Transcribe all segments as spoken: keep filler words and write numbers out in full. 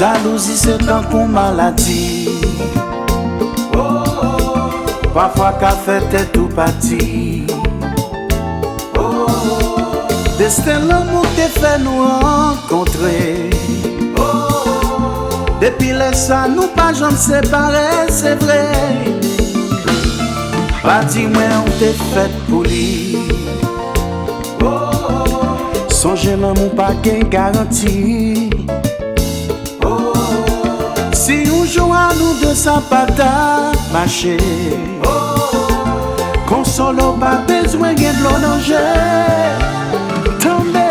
Jalouzi se tankou maladi. Pafwa ka fè tèt ou pati. Desten lanmou te fè nou rankontre. Depi lè sa, nou pa janm separe, se vre. Pa di mwen ou te fèt pou li. Sonje lanmou pa gen garanti. Si yon jou a nou de sa pa ta mache, konsole w pa bezwen gen dlo nan je. Tande.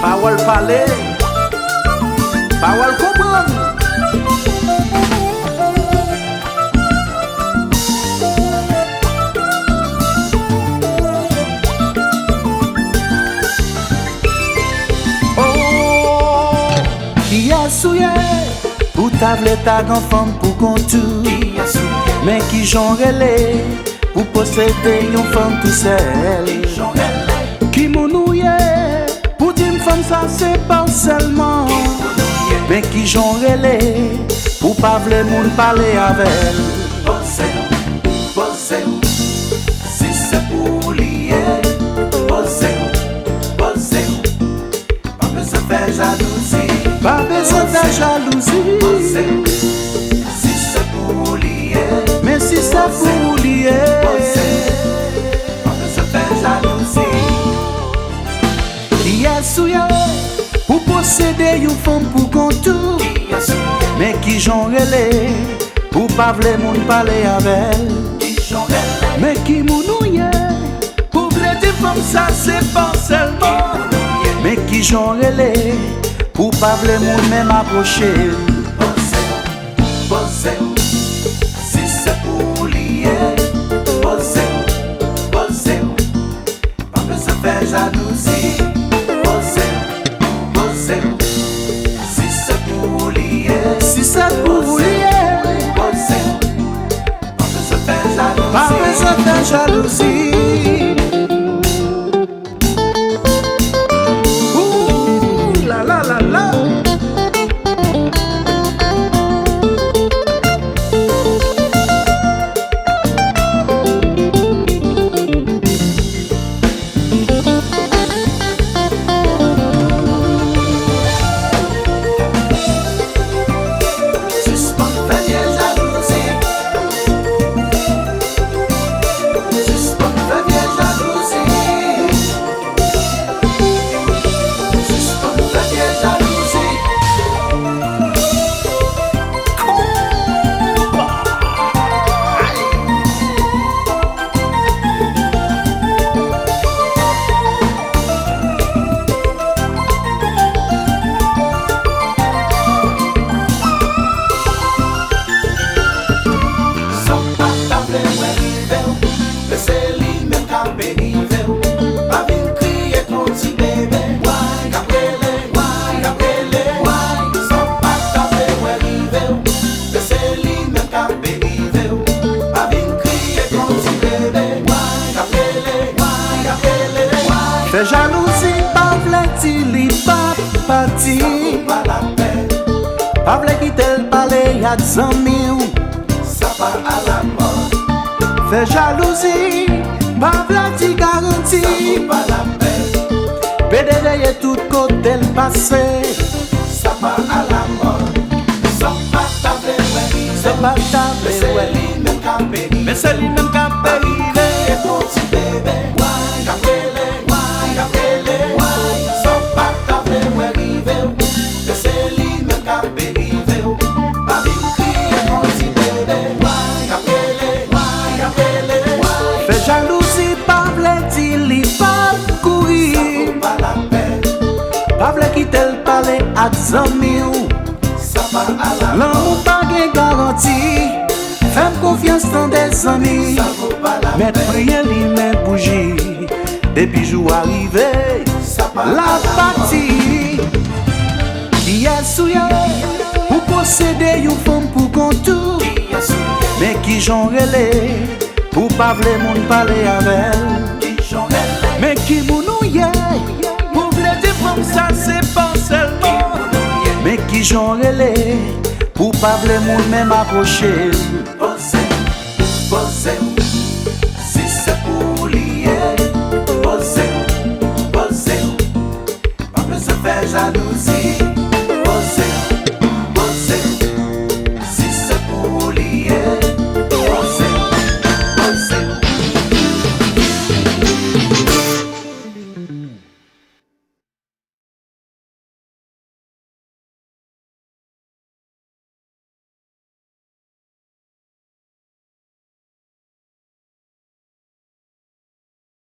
Pawòl pale, pawòl konprann. Oh, kiyès ou ye pou ta vle ta gen fanm pou kont ou? Men kijan w rele pou posede yon fanm tou sèl? Ki moun ou ye pou di m fanm sa se pa w sèlman? Men kijan w rele pou pa vle moun pale avè l? Poze w, poze w, si se pou ou li ye. Poze w, poze w, pa bezwen fè jalouzi. Pa bezwen fè jalouzi. Poze w, si se pou ou li ye. Men si se pou ou li ye. Poze w, pa bezwen fè jalouzi. Kiyès ou ye pou posede yon fanm pou kont ou? Men kijan w rele pou pa vle moun pale avè l? Men ki moun ou ye pou vle di fanm sa se pa w sèlman? Men kijan w rele pou pa vle moun menm apwoche l? Poze w, poze w, si se pou ou li ye. Poze w, poze w, pa bezwen fè jalouzi. Poze w, poze w, si se pou ou li ye. Si se pou ou li ye. Poze w, pa bezwen fè jalouzi. Pa bezwen fè jalouzi. Ooh, la, la, la, la. Sispann fè vye jalouzi. Sispann fè vye jalouzi. Sispann fè vye jalouzi. Sa w pa ta vle wè rive w, men se li menm k ap rive w. Pa vin kriye kon ti bebe, way, k ap rele, way, k ap rele, way. Sa w pa ta vle wè rive w, men se li menm k ap rive w. Pa vin kriye kon ti bebe, way, k ap rele, way, k ap rele, way. Fè jalouzi pa vle di li p ap pati. Sa pou pa lapè. Pa vle kite l pale ak zanmi w. Sa pa alamòd. Fè jalouzi pa vle di garanti. Sa pou pa lapè. Pede veye tout kote l pase. Sa pa alamòd. Sa w pa ta vle wè rive w. Sa w pa ta vle wè. Men se li menm k ap rive. Men se li menm k ap rive. Pa vin kriye kon ti bebe. Way, k ap rele, way, k ap rele, way. Sa w pa ta vle wè rive w. Men se li menm k ap rive w. Pa vin kriye kon ti bebe. Way, k ap rele, way, k ap rele, way. Fè jalouzi pa vle di li p ap kouri. Sa pou pa lapè. Pa vle kite l pale ak zanmi w. Sa pa alamòd. Lanmou pa gen garanti. Zanmi, mèt priye, limen bouji. Depi jou a rive, l ap pati. Kiyès ou ye pou posede yon fanm pou kont ou? Men kijan w rele pou pa vle moun pale avè l? Men ki moun ou ye pou vle di fanm sa se pa w sèlman? Men kijan w rele pou pa vle moun menm apwoche l?